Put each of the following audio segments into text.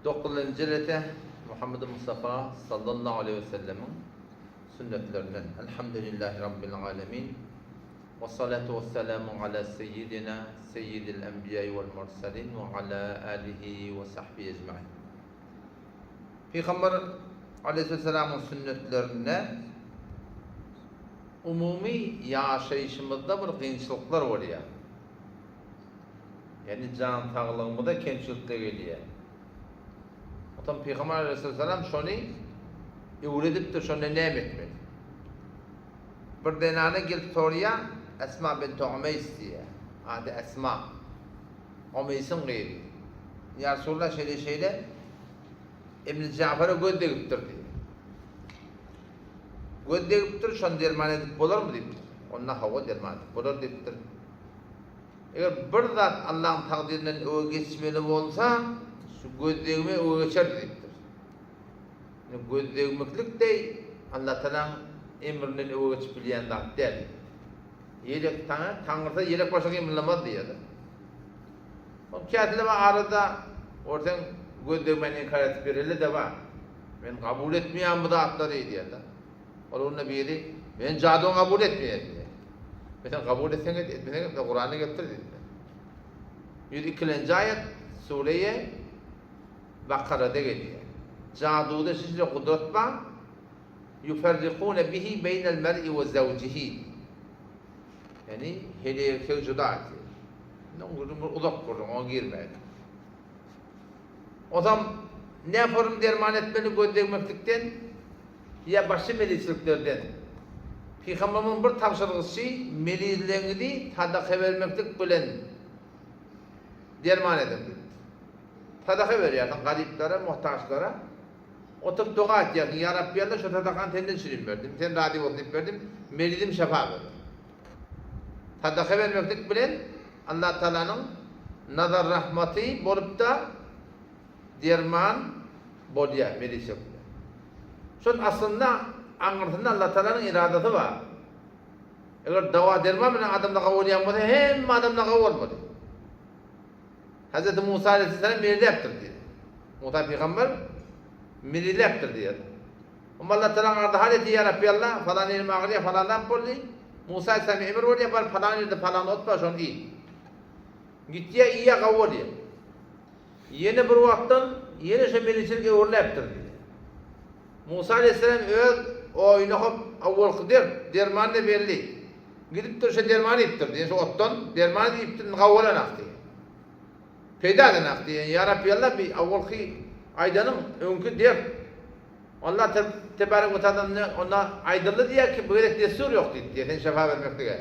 Dokuzynjy rete Muhammedi Mustafa sallallahu aleýhi we sellemiň sünnetlerinden. Elhamdülillahi Rabbil alemin. We salatu we selamu ala seyyidina seyyidil enbiýai wal mursalin we ala alihi we sahbihi ecmain. Pygamber aleýhissalamyň sünnetlerinde umumy ýaşaýşymyzda bir kynçylyklar bolýar. Ýagny jan saglygymyza kemçilikler gelýär. Otam Pygamber aleýhissalam şony öwredipdir, şonda näme etmeli? Bir zenana gelip soraýar, Esma binti Umeýs diýýär. Ady Esma. Umeýsiň gyzy. Ýa Resulallah şeýle şeýle Ibn Jafara göz degipdir diýýär. Göz degipdir, şony derman edip bolarmy diýipdir. Onda hawa derman edip bolar diýipdir. Eger bir zat Allaň takdyryndan öe geçmeli bolsa, şu göz degme öe geçerdi diýipdir. Indi göz degmeklik deý Allatalaň emrinden öe geçip bilýän zat däl. Ýelek taňa taňyrsa ýelek başa gymyldamaz diýýärler. Ol käsile bar arada görseň göz degmäni inkar edip bereli-de bar. Men kabul etmeýän bu zatlary diýýärler. Ol onda biri, Men jadyny kabul etmeýän diýýär. Men sen kabul etseň et, etmeseň etme, Kuranda gelipdir diýipdir. 102-lenji aýat Sureýe Bakarada gelýär. Jaduda şeýle gudrat bar, Ýuferrikune bihi beýnel mer'i we zewjihi. Ýagny heleý erkegi juda etýär. Indi oň gürrüňi bir uzak gürrüň, oňa girmäýlik. Ozam näform derman etmeli göz degmeklikden ýa başga meliçiliklerden. Pygamberimiziň bir tabşyrgyçy melizleňizi sadaka bermeklik bilen derman ediň diýipdir. Sadaka berýärsiň garyplara, muhtaçlara. Oturyp doga etýärsiň, Ýa Rabbi Alla şu sadakany senden üçin berdim, sen razy bolsun diýip berdim, melizim şepa ber. Sadaka bermeklik bilen Allatagalanyň nazar rahmaty bolupda derman bolýar meliçilik bilen. Şol aslynda aňyrsynda Allatagalanyň eradasy bar. Eger dawa derman bilen adamlar gawy bolýan bolsa hemme adamlar gawy bolmaly. Hazreti Musa aleyhisselam meliläpdir diýdi. Musa pygamber meliläpdir diýýär. Onda Allah Tagalaň ardy hal etdi, Ýa Rabbi Allah, falan ýerim agyrýar, falan zat boldy. Musa aleyhisselama emir bolýar, bar falan ýerde falan ot bar, şony iý. Gitýär, iýýär, gawy bolýar. Ýene bir wagtdan ýene şo meliçilik öwrüläpdir diýýär. Musa aleyhisselam öz oýuna hop awwalky dert, dermany-da belli. Gidipdir şo dermany iýipdir diýen, şo otdan dermany iýipdir, indi gawy bolanak diýýär. Peýda edenak diýen, Ýa Rabbi Allah bi awwalky aýdanyň öňki dert. Allah tebarek we taala onda aýdyldy diýýär ki, bu gezek dessur ýok diýip diýýär, sen şefa bermeklige.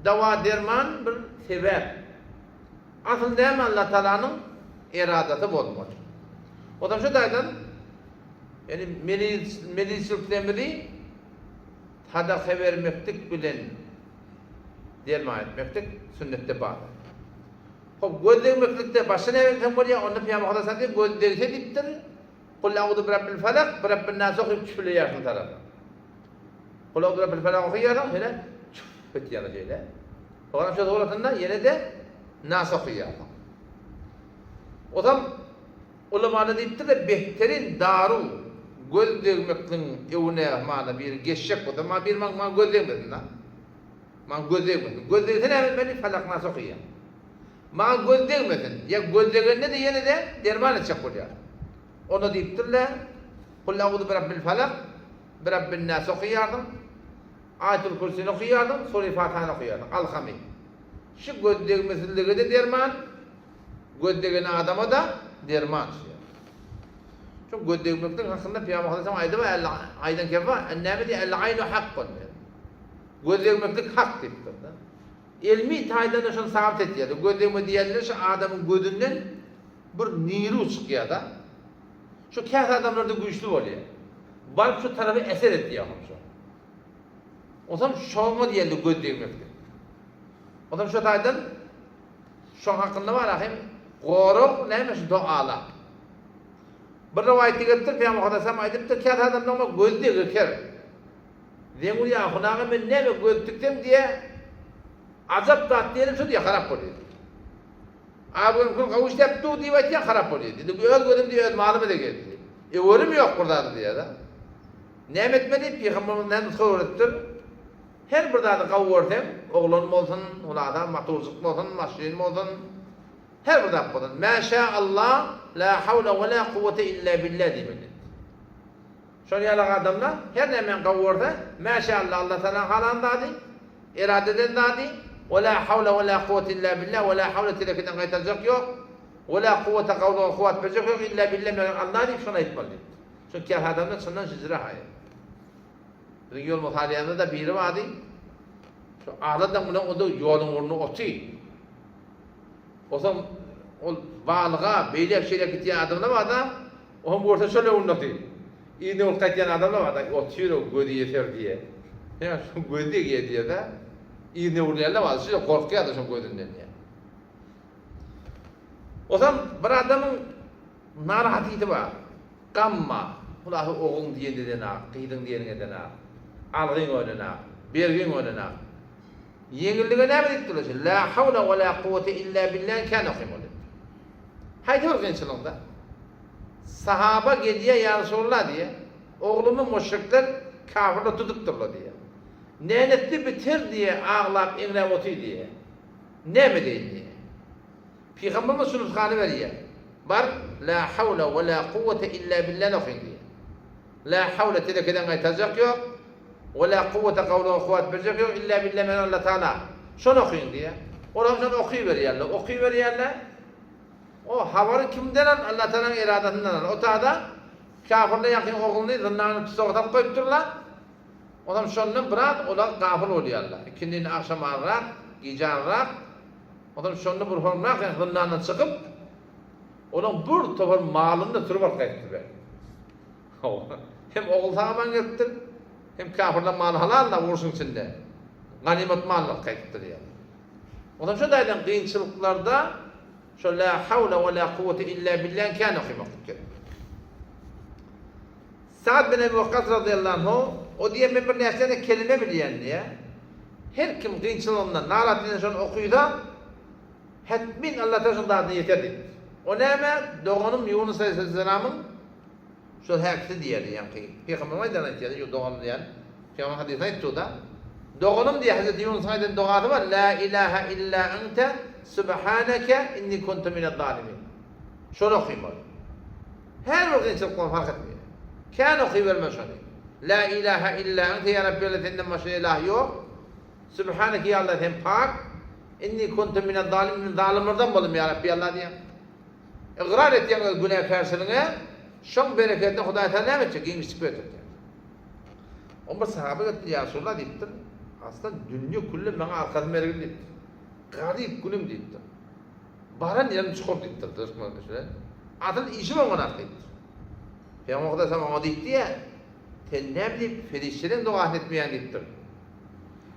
Dawa derman bir sebäp. Asyl näme Allah Taalanyň eradasy bolmaly. Ondan şu taýdan ýani meliçiliklerimizi sadaka bermeklik bilen derman etmeklik sünnetde bar. Hop göz degmeklikde başga näme etseň bolýar? Onda Pygamber sallallahu aleyhi ve sellem göz degse diýipdir. Kul a'uzu birabbil falak, birabbin nas okyp tüfleýärsiň tarapa. Kul a'uzu birabbil falak okaýarsyň, şeýle tüf etýärler şeýle. Soňra şu suratynda ýene-de Nas okaýarsyň. Ozal ulamalar diýipdir-de, behterin daru göz degmekligiň öwüne mana biri geçjek bolsa, maňa biri maňa göz degmesin-da. Maňa göz degmesin. Göz degse näme etmeli? Falak Nas okaýar. Maňa göz degmesin. Ýa göz degende-de ýene-de derman etjek bolýar. Onda diýipdirler, Kul a'uzu birabbil falak, birabbin nas okaýarsyň, Aýatul Kürsini okaýarsyň, Sure-i Fatihany okaýarsyň, Alhamy. Şu göz degmesizlige-de derman, göz degen adama-da derman şu. Şu göz degmeklik hakynda Pygamber sallallahu aleyhi ve sellem aýdyp, aýdan kefa, näme diýýär? El aýnu hakkun diýýär. Göz degmeklik hak diýipdir-de. Elmi taýdan-da şony sabyt etýär. Göz degme diýende şu adamyň gözünden bir niru çykýar-da. Şu käsi adamlarda güýçli bolýar. Baryp şu tarapa eser etýär hom şo. Onsoň şoňa diýildi göz degmeklik. Onsoň şu taýdan şoň hakynda bar ahim gorag näme şu doala. Bir rowaýatda gelipdir, Pygamber Muhammed aýdypdyr, käsi adamlaryň göz degeker. Zeň urýar, Hunaga men näme göz tiksem diýýär, ajap zat diýenim şo diýýär, harap bolýar. A bu gün gawy işläp dur diýip aýtýan harap bolýar diýdi. Öz gözüm diýip öz malyma da geldi. Öwerim ýok bir zady diýýär-de. Näme etmeli? Pygamberimiz näme nusga öwredipdir? Her bir zady gawy görseň, oglan bolsun, hulasa motorjyk bolsun, maşyn bolsun, her bir zat bolsun. Mä şä Allah, la hawla we la kuwwete illa billah diýmeli. Şol ýaly adamlar her nämäni gawy görse, Mä şä Allah, Allah Tagalaň halan zady, erada eden zady, we la hawla we la kuwwete illa billah, we la hawla telekeden gaýtarjak ýok, we la kuwwete gawulyga kuwwat berjek ýok illa billah meger Allah diýip şony aýtmaly diýipdir. Çünki käbir adamlar çyndan şijire haýy. Biziň ýol musalýanda-da biri bardy. Şu aladan bilen o-da ýoluň ugrunda oty. Otam ol balyga beýlek-şeýlek gidýän adamlar bar-da, oňam görse şol öňünde oty. Yzyna bolup gaýtýan adamlar bar-da, otyr o gözi ýeser diýe. Ýa şu gözi degýär diýe-de, yzyna öwrülýänler bar, şeýle gorkýar-da şoň gözünden diýe. Otam bir adamyň narahatysy bar. Gamma, hulasy oguň diýeni edenak, gyzyň diýeniň edenak, algyň ölenak, bergiň ölenak. Ýeňillige näme diýip durlar şeýle? La hawla we la kuwwete illa billah kän okymaly. Haýsy bir kynçylygyňda? Sahaba gelýär ýa Resulallah diýýär. Oglumy müşrikler, kafirler tutupdyrlar diýýär. Näletli biter diýýär, aglap eňräp otyr diýýär. Näme edeýin diýýär. Pygamberimiz şu nusgany berýär. Bar, La hawla we la kuwwete illa billany okyň diýýär. La hawla telekeden gaýtarjak ýok, we la kuwwete gawulyga kuwwat berjek ýok illa billah meger Allah Tagala. Şony okyň diýýär. Olam şony okyberýärler, okyberýärler. O habary kimden al? Allah Tagalanyň eradasyndan al. O tada kafirler ýaňky ogluny zyndana tusaga salyp goýupdyrlar. Olam şondan biraz olar gafyl bolýarlar. Ikindini agşamarrak, gijanrak Onsoň şonda bir hornak ýaňky zyndandan çykyp, olaň bir topar malyny-da sürüp alyp gaýdypdyr bäri. Hawa, hem ogul sag-aman gelipdir, hem kafirleň maly halal-da urşuň içinde, ganymat malyny alyp gaýdypdyr ýaly. Onsoň şo taýdan kynçylyklarda şo la hawla we la kuwwete illa billäni kän okamaklyk gerek. Sa'd bin Ebi Wakkas razyýallahu anhu, o diýýär, men bir näçe kelime bilýän diýýär. Her kim kynçylygyndan, narahatlygyna şony okysa, hetmin Allah Tagala şonuň dadyna ýeter diýipdir. O näme? Doganym Ýunus aleýhissalamyň şol häkisi diýýär, ýaňky pygamberimiz aýdan aýtýar, ýok doganym diýýän, pygamber hadysyny aýtdy-da. Doganym diýýär, Hezreti Ýunusyň aýdan dogasy bar, La ilaha illa ente subhaneke inni kuntu minez-zalimin. Şony okymaly. Her bir kynçylyk bilen fark etmeýär. Kän okyberme şony. La ilaha illa ente ýa Rabbi Allah senden başga ilah ýok. Subhaneke ýa Allah sen pak. Inni kuntu minez zalimin men zalymlardan boldum ýa Rabbi Allah diýýäň. Ygrar etýäň öz günäkärçiligiňe, şoň berekedine Hudaý sana näme etjek? Giňişlik berjek diýýär. On bir sahaba gelipdir, ýa Resulallah diýipdir. Aslan dünýe külli maňa arkasyny bergin diýipdir. Garyp günüm diýipdir. Baran ýerim çukur diýipdir türkmen şeýle. Asyl işim oňanak diýipdir. Pygamber Hudaý saňa oňa diýipdi-ä, Sen näme diýip perişdeleň dogasyny etmeýäň diýipdir.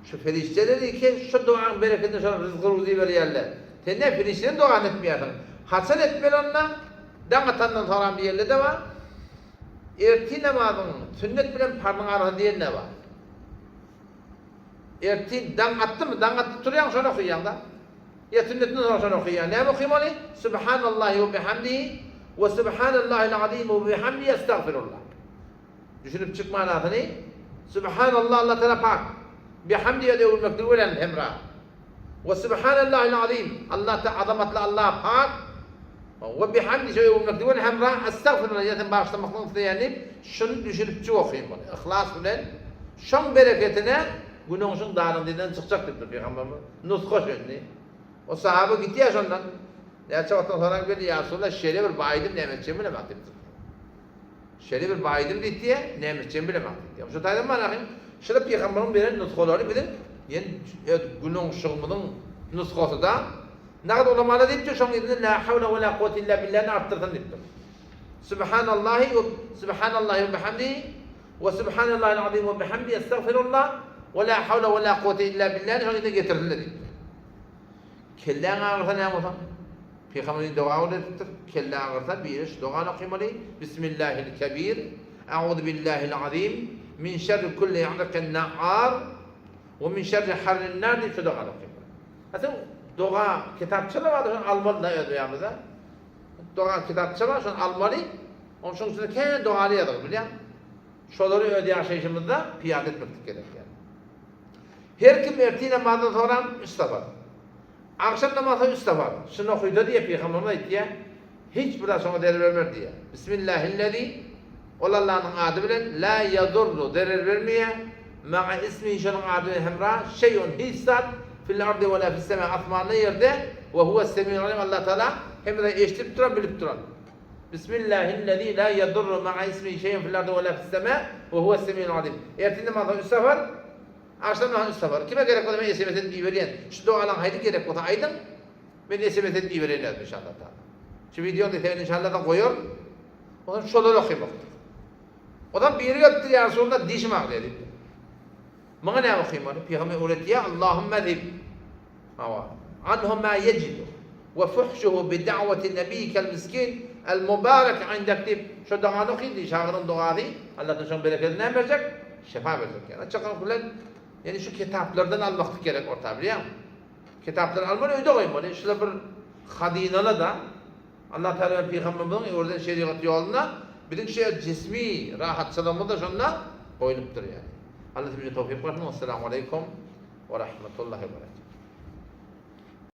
Şu perişdeler eken şu dogaň berekedine şolara ryzgy-ruzy berýärler. Sen näme perişdeleň dogasyny etmeýärsiň? Haçan etmeli onda? Daň atandan soňram diýenler-de bar. Ertir namazyň sünnet bilen parzyň arasy diýen-de bar. Ertir daň atdymy, daň atdy turýaň şony okaýaň-da. Ýa sünnetinden soň şony okaýaň. Näme okymaly? Subhanallahi we bihamdihi we subhanallahil azim we bihamdihi estagfirullah. Düşünip çyk manasyny. Subhanallah Allah Taala pak. Bihamdihi ýa öwülmeklik bilen hemra. We subhanallahil azim Allah ta azamatly Allah pak. We bihamdihi şo öwülmeklik bilen hemra estagfirullah ýa sen bagyşlamaklygyny isleýän diýip şuny düşünip çyk okymaly. Yhlas bilen şoň bereketine günäňşiň daryň diýden çykjak diýipdir pygamberimiz. Nusga şendi. O sahaba gitýär şondan. Näçe wagtdan soňra geldi, Ýa Resulallah, şeýle bir baýdym, näme etjegimi bilemok diýipdir. Şeýle bir baýdym diýdi, näme etjegimi bilemok diýdi. Şu taýdan barahym, şular pygamberiň beren nusgalary biziň ýen öz günüň-şygymyzyň nusgasy-da. Nagt ulamalar diýipdir, şoň yzyna la hawla we la kuwwete illa billahny artdyrsyn diýipdir. Subhanallahi we subhanallahi we bihamdihi We subhanallahil azim we bihamdihi estagfirullah we la hawla we la kuwwete illa billahny şonuň içine getirsinler diýipdir. Kelläň agyrsa näme bolsa? Pygamberimiz doga öwredipdir. Kelle agyrsa biri şu dogany okymaly, Bismillahil kebir, A'uzu billahil azim, min şerri kulli irqin na'ar, we min şerri harrin nar diýip şu dogany okymaly. Ha sen. Doga kitapçalar bardy, şony almaly da öz ýanymyza. Doga kitapça bar, şony almaly. Onuň şonuň içinde kän dogaly ýazygy bilýän. Şolary öz ýaşaýşymyzda pyýada etmeklik gerek ýaly. Her kim ertir namazdan soňram üç sapar. Agşam namazdan üç sapar. Şuny okyda diýýär Pygamberimiz aýtýar. Hiç bir zat şoňa zerer bermez diýýär. Bismillahillezi Ol Allanyň ady bilen la ýadurru zerer bermeýär, ma'a ismihi şonuň ady bilen hemra şeý'un hiç zat fil ardy we la fis sema asmanda ýerde we huwes semiul alim Allah Taala hemme zady eşidip duran bilip duran. Bismillahillezi la ýadurru ma'a ismihi şeý'un fil ardy we la fis sema we huwes semiul alim. Ertir namazdan üç sapar, agşam namazdan üç sapar. Kime gerek bolsa men sms edip iberýän. Şu dogalaň haýsy gerek bolsa aýdyň. Men sms edip ibereýin özüm inşallah taala. Şu wideony desegini inşallah da goýaryn. Ondan şolary okaýmakdyr. Ondan biri gelipdir ýa Resulallah dişim agyrýar diýipdir. Muňa näme okaýmaly? Pygamber öwretýär, Allahumma zib. Hawa. Anhu ma yecidu we fuhşuhu bi da'wati nebiyikel miskin el mubarek indak diýip, şo dogany okyn diş agyryň dogasy. Allahdan şoň berekedini näme berjek? Şefa berjek. Ýani çakan bilen ýani şu kitaplardan almaklyk gerek orta bilýäňmi? Kitaplary almaly öýde goýmaly. Şular bir hazynalar-da. Allah Tagala bilen Pygamberimiziň öwreden şerigat ýolunda biziň şu jismi rahatçylygymyz-da şonda goýlupdyr ýaly. Allah bize towfyk bersin. Wessalamu aleýkum we rahmetullahi we berekatuh.